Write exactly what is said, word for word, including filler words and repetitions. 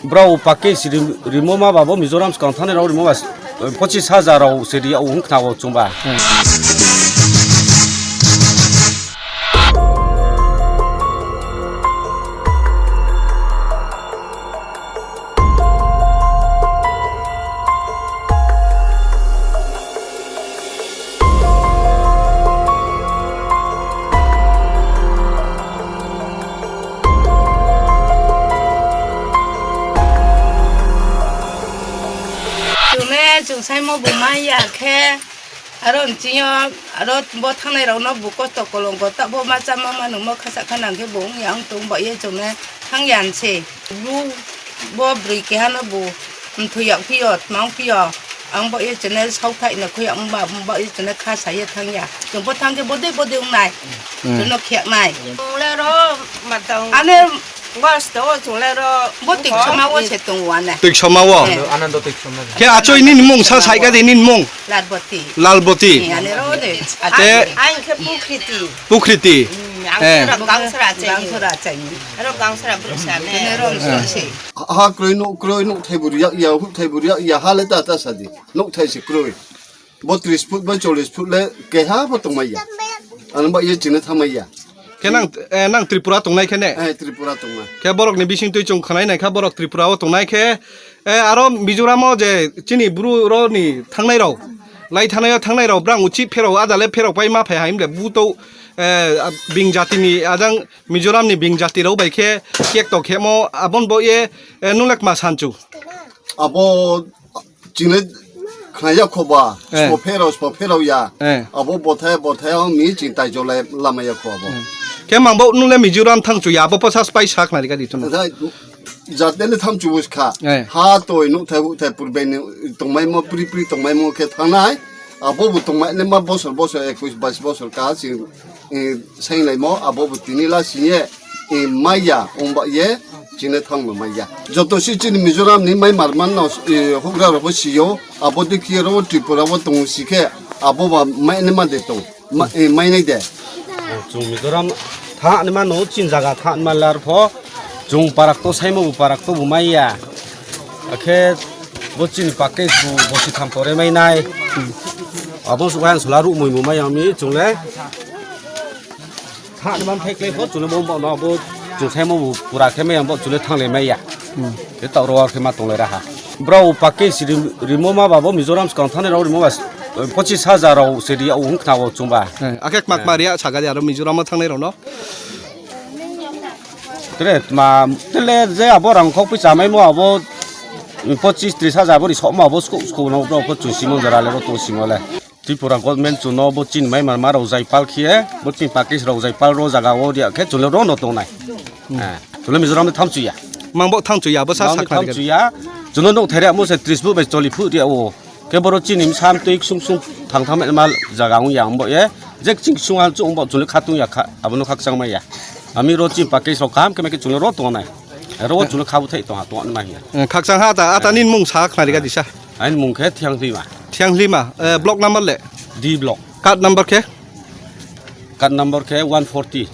Bro, package rim-, rimo ma ba bo Mizoram swkang thani rok rimo ba, eh, pochis hajar rok se ri ya, o wng khna o chwng ba. Chwng le chwng saimo bo mai ya khe, aro nching yo, aro bo thangnai rok no bo kosto kolongo, ta bo ma cha ma ma nung ma khasa kha nang khe bo wng ya wng tong ba ye chwng le thang ya nse. Bo, bo bwrwi keha no bo mthwi yag phi yo, tmang phi yo, ang bo ye chwng le saukthai no khui ya wng ba, wng ba ye chwng le kha sa ye thang ya. Chwng bo thang khe bodei bodei wng nai, hmm, chwng no khek nai. Chwng le ro matang. Ane Bas to chwng le ro. Bo tik sama o se tong wane. Tik sama o. Eh. Anando tik sama. Khe achoi nini mung sa sai ka de nini mung? Lalboti. Lalboti. Eh, ane ro de. Te. Ang khe Pukriti. Pukriti. Hmm, ang, eh, khe ro Gangsara chai. Gangsara chai. Ro Gangsara bwrwi sa ne. Ane ro, eh, so se. Ha kroi nuk, kroi nuk thai buri ya, ya hu thai buri ya, ya ha le ta ta sa di. Nuk thai se kroi. Bo tris foot bai chollish foot le keha bo tongmai ya. Ano ba ye chini thamai ya. Khe nang, eh, nang Tripura tongnai khe ne? Eh, Tripura tongnai. Khe borok ni bising twi chwng khwnai nai kha borok Tripura o tongnai khe, eh, aro Mizoram o je chini bru ro ni thangnai rok, lai thanai o thangnai rok brang uchi pherok ada le pherok pai ma phai haim le bu to, eh, bing jati ni ajang Mizoram ni bing jati rok bai khe kek to khemo abon bo ye, eh, nulek ma sanchu. Abo Chini khaya khoba, eh, spo phero, spo phero ya. Eh. Abo bothai, bothai o mi ching tai jolai lama ya kho abo. Eh. Khe mang bo nung le Mizoram thang chu ya, abo posa spai sak nari ka di tunu. Jai, jatele tham chu bus kha. Eh. Ha toi nuk thai, u thai purbe ni tongmai mo, pri, pri tongmai mo khe thangnai. Abo bo tongmai ne ma bosor, bosor ekwis, bais bosor ka ching, eh, sainglai mo, abo bo tini la sing ye, eh, maya, ong ba ye, chini thang no maya. Joto si chini Mizoram ni mai mar man no, eh, hugra rok bo si yo, abo de kiye ro Tripura bo tong si khe, abo ba mai ne ma de tong, ma, eh, mai nai de. Chung Mizoram tha ne ma no, chin jaga tha ne ma lar pho, chung parak to sai mo bu parak to bu maya. Akhe bo chini package bu bosi tham pore mai nai. Abo su han sula ru mui bu mai ami chung le. Tha ni man phai klai pho chule bo bo no bo chung sai mo bo pura khe mai bo chule thang le mai ya. Hmm. Te ta ro khe ma tong le raha. Bro package rim-, rimo ma ba bo Mizoram swkang thani rok rimo ba pochis hajar rok se ri ya wng khna o chung ba. Eh, akhe mak ma ri ya saga di aro Mizoram o thangnai rok no. Tre ma tele je abo rang khok pi chamai mo abo pochis tris hajar bo ri sok ma abo sku sku no bro ko chung simo jara le ro to simo le. Tripura government chuno bo chin mai mar ma rok jai pal khiye, bo chin package rok jai pal ro jaga o dia khe chulo ro no tongnai. Hmm. Eh, chulo Mizoram tham chuya. Mang bo tham chuya, bo sa Mang sakna tham chuya. Chuno nok thaira mo se tris bu bai choli phu dia o. Khe boro chini sam tui sung sung thang thang ma jaga ung ya bo ye. Jek ching sung al chung bo chulo khatung ya kha, abo no khak chang mai ya. Ami ro chin package rok kam khe mai khe chulo ro tongnai. Ro chulo khabu thai tong ha tong ma ya. Eh, khak chang ha ta, ata nin mung sa khna ri ga disa. Ain mung khe Thiang Hlima. Thiang Hlima, eh, block number le? D block. Card number khe? Card number khe one forty.